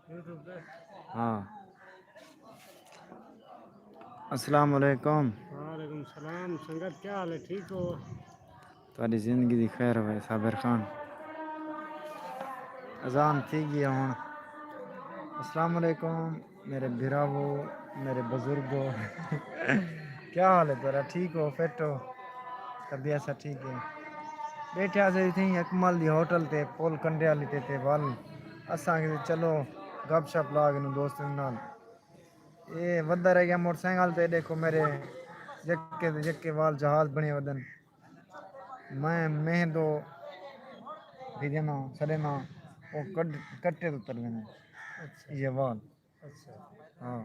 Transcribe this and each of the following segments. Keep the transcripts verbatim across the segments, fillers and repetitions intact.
یوٹیوب تے۔ ہاں۔ السلام علیکم۔ وعلیکم السلام۔ سنگت، کیا حال ہے؟ ٹھیک ہو؟ تہاݙی زندگی دی خیر ہوئے، صابر خان۔ اذان تھی ڳئی ہے ہݨ۔ السلام علیکم میرے بھراوو، میرے بزرگو۔ کیا حال ہے تہاݙا؟ ٹھیک ہو؟ فٹ ہو؟ طبیعت سب ٹھیک ہے؟ ٻیٹھے ہاسے اتھیں اکمل دی ہوٹل تے، پل کنڈے والی تے، تے ول اساں آکھے چلو گپ شپ لا گھنوں دوستاں نال۔ اے ودھدا رہ ڳیا موٹر سائیکل تے، ݙیکھو میرے یکے تے یکے وال جہاز بݨے ودن۔ میں مینہ دو بھیڄݨا سݙینا، او کڈ-، کٹے تے اتر ویندے۔ اچھا۔ یہ وال۔ اچھا۔ ہاں۔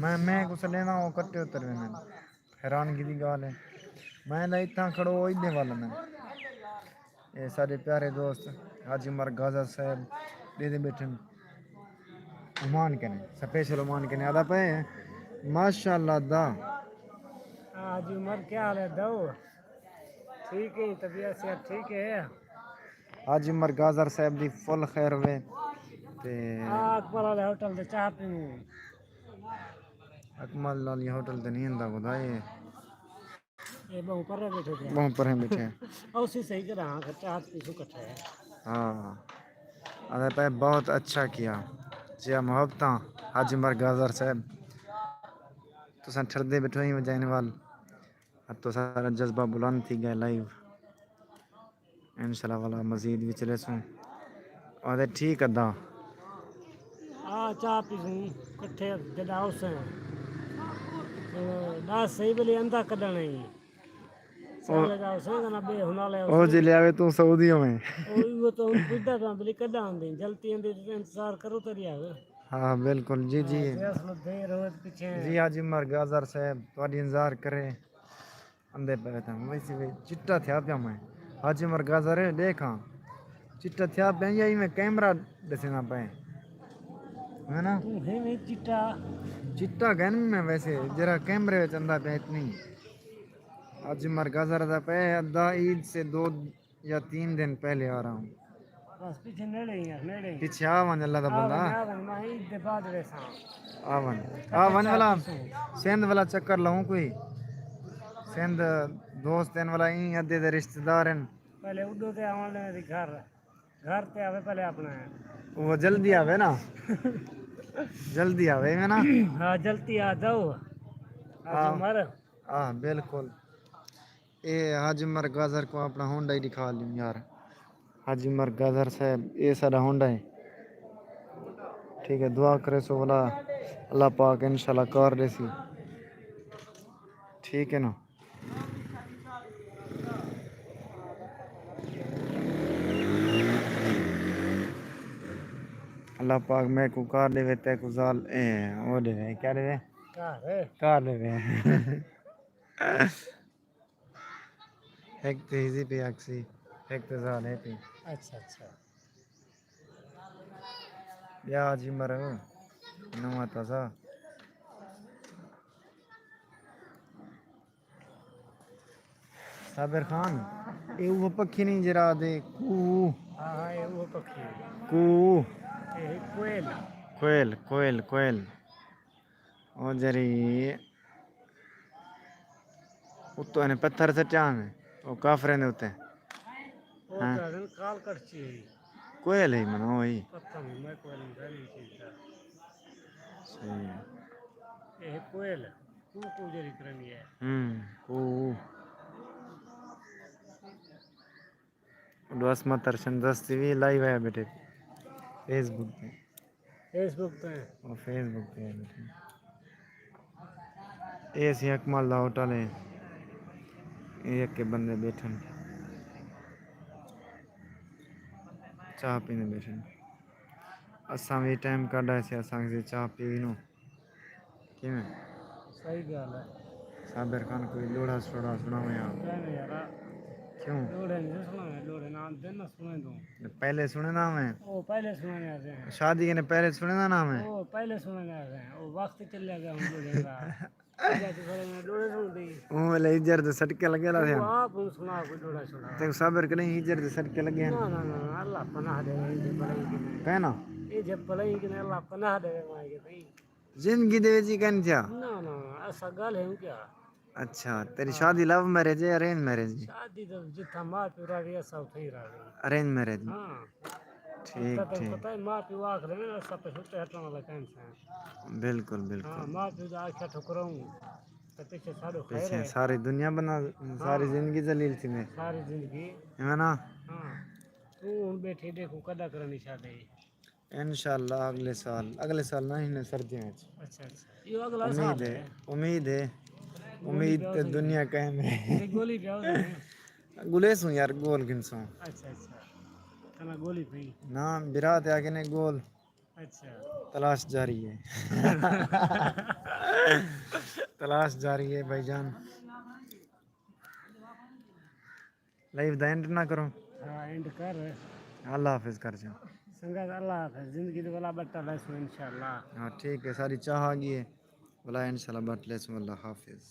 میں، میں کوں سݙینا، او کٹے اتر ویندے۔ حیرانگی دی ڳالھ ہے۔ میں تاں اتھاں کھڑو، او ایݙے ول نے۔ اے ساݙے پیارے دوست حاجی عمر گازر صاحب ݙیہدے ٻیٹھن۔ عمان کنے، سپیشل عمان کنے آہدا پئے۔ ماشاءاللہ دا۔ ہاں، حاجی عمر، کیا حال ہے دو؟ ٹھیک ہے، طبیعت صحت ٹھیک ہے؟ حاجی عمر گازر صاحب دی فل خیر ہوئے۔ تے ہاں، اکمل والے ہوٹل تے چاہ پیوں۔ اکمل والی ہوٹل تے نہیں ہندا خدا اے۔ اے ٻہوں پرے ٻیٹھے پئے۔ ٻہوں پرے ٻیٹھے۔ او سی صحیح کرا، ہاں، چاہ پیسوں کٹھے۔ ہاں۔ آہدے پئے بہت اچھا کیا۔ جیا محبتاں حاجی عمر گازر صاحب۔ تساں ٹھردے ٻیٹھو ہی وجہ ان وال۔ اتوں ساݙا جذبہ بلند تھی ڳئے لائیو۔ انشاءاللہ والا مزید وچ لیسوں۔ آہدے ٹھیک ادا۔ آ چاہ پیسوں کٹھے جݙاں ہوسیں۔ ݙس صحیح ویلے اندا کݙݨ ہئی۔ او، سالے دا ہوسیں کنا ٻئے ہن والے او ہوسیں۔ جلے آوے توں سعودی ہوویں۔ او، او تو ہن پچھدا پیاں بھلی کݙاں آندیں۔ جلتی آندی تے انتظار کرو تیݙی آوے۔ ہاں، بالکل، جی، جی۔ ہاں، جی، اصل دیر ہوئے تے پچھے۔ جی، حاجی عمر گازر صاحب، تہاݙی انتظار کرے۔ اندے پئے تاں ویسے وی چٹا تھیا پیا میں۔ حاجی عمر گازر ݙیکھاں۔ چٹا تھیا پیا یا ایویں کیمرہ ݙسیندا پئے؟ ہے نا؟ توں ہے وی چٹا۔ چٹا کائنی میں ویسے، جیڑھا کیمرے وچ آندا پیا اتنی۔ حاجی عمر گازر دا پئے ادا عید سے دو یا تین دن پہلے آ رہا ہوں۔ بس پچھے نیڑے ہی ہیں، نیڑے ہی۔ پچھے آ ونڄ اللہ دا آ بندہ۔ ونڄ، آ ونڄ، میں عید دے بعد ویساں۔ آ ونڄ۔ آ ونڄ والا سندھ والا چکر لہوں کوئی۔ سندھ دوست ہن والا ایں ادھے دے رشتہ دار ہن۔ پہلے اݙو تے آوݨ دی گھر۔ گھر تے آوے پہلے اپݨا ہے۔ وہ جلدی آوے نا۔ جلدی آوے، ایویں نا؟ ہاں، جلدی آ جاؤ۔ آ ہاں۔ جاؤ مر۔ ہاں، بالکل۔ اے حاجی عمر گازر کوں اپݨا ہونڈا ہی ݙکھا لیوں یار۔ حاجی عمر گازر صاحب، اے ساݙا ہونڈا ہے۔ ٹھیک ہے، دعا کریسو بھلا اللہ پاک انشاءاللہ کار ݙیسی۔ ٹھیک ہے نا؟ اللہ پاک میکوں کار ݙیوے، تیکوں زال، اے، او ݙیوے، کیا ݙیوے؟ کار۔ کار ݙیوے۔ ہک تے ہزی پی آکھسی، ہک تے زال ہے پی۔ اچھا، اچھا۔ ٻیا جی مرو، نواں تازہ۔ صابر خان، اے اوہو پکھی نہیں جیڑھا آہدے کو؟ ہاں، ہاں، اے اوہو پکھی ہے۔ کو؟ اے کوئل۔ کوئل، کوئل، کوئل۔ او جری اتوں انہیں پتھر سٹیا ہوئے، او کافریں دے اتے۔ او ہاں۔ کیا دن کال کٹچی ہے۔ کوئل ہے من، او ہی۔ پتہ نہیں، میں کوئل نہیں، نہیں چیز دا۔ صحیح ہے۔ اے کوئل، کو کو جری کرنی ہے۔ ہوں، کو۔ ݙو عصمت ارشن دستی وی لائیو ہے بیٹھے فیس بک تے۔ فیس بک تے؟ او فیس بک تے ہے بیٹھے۔ اے سی اکمل دا ہوٹل ہے۔ اے ہک بندے بیٹھن۔ چاہ پیندے بیٹھن۔ اساں وی ٹائم کڈھ آئے سے، اساں کسے چاہ پی گھنوں۔ کیویں؟ صحیح ڳالھ ہے۔ صابر خان کوئی لوڑا شوڑا سݨاویں آپ۔ کیویں یارا؟ کیوں؟ لوڑے نہیں سݨاویں، لوڑے نہ آندے نہ سݨیندوں۔ پہلے سݨیندا میں۔ او پہلے سݨیندے ہیں۔ شادی کنے پہلے سݨیندا نہ میں۔ او پہلے سݨیندے ہیں۔ او وقت چلیا ڳیا ہݨ لوڑے دا۔ اڄ تاں سارے لوڑے سݨدے۔ اوں ویلے ہجر دے صدقے لڳے رہندے ہن۔ آپ ہݨ سݨا کوئی لوڑا شوڑا۔ تے صابر کنے ہجر دے صدقے لڳے ہن۔ نہ، نہ، نہ، اللہ پناہ ݙے، ایں دی بڑائی کیتے۔ کائے نہ؟ اے جے پلئی کنے اللہ پناہ ݙیوے مائیں کے سئیں۔ زندگی دے وچ ہی کن تھیا؟ نہ، نہ، ایسا ڳالھ ہے کیا؟ اچھا، تیری ہاں۔ شادی لو میرج ہے یا ارینج میرج ہے؟ شادی تو جتھاں ماں پیو راضی، اساں اتھاں ہی راضی۔ ارینج میرج؟ ہاں۔ ٹھیک، اتھاں تک ٹھیک۔ پتہ ہے، ماں پیو آکھ رہے نا، اساں پہ سٹے ہٹݨ والا کائنی سئیں۔ بالکل، بالکل۔ ہاں، ماں پیو دا آکھیا ٹھکراؤں، تے پچھے ساݙو خیر پچھے ہے۔ ساری دنیا بنا، ساری ہاں۔ زندگی ذلیل تھی میں۔ ساری زندگی۔ ہے نا؟ ہاں۔ توں ہݨ ٻیٹھی ݙیکھوں کݙاں کرݨی شادی۔ انشاءاللہ اڳلے سال، اڳلے سال نہ، ہن سردیاں وچ۔ اچھا، اچھا۔ ایہو اڳلا امید سال ہے، ہے۔ امید ہے۔ گولی امید پیا تے ہوسی۔ دنیا قائم ہے۔ تے گولی پیا ہوسی۔ گولیسوں یار، گول گھنسوں۔ اچھا، اچھا۔ کنا گولی پئی؟ نہ، برا تے آ کے نے گول۔ اچھا۔ تلاش جاری ہے۔ تلاش جاری ہے بھائی جان۔ لائیو دا اینڈ نہ کرو۔ ہاں، اینڈ کر۔ اللہ حافظ کر جو۔ سنگت، اللہ حافظ۔ زندگی دے ولا بٹا لیسوں انشاءاللہ۔ ہاں، ٹھیک ہے، ساری چاہ آ گئی ہے۔ ولا انشاءاللہ بٹ لیسوں۔ اللہ حافظ۔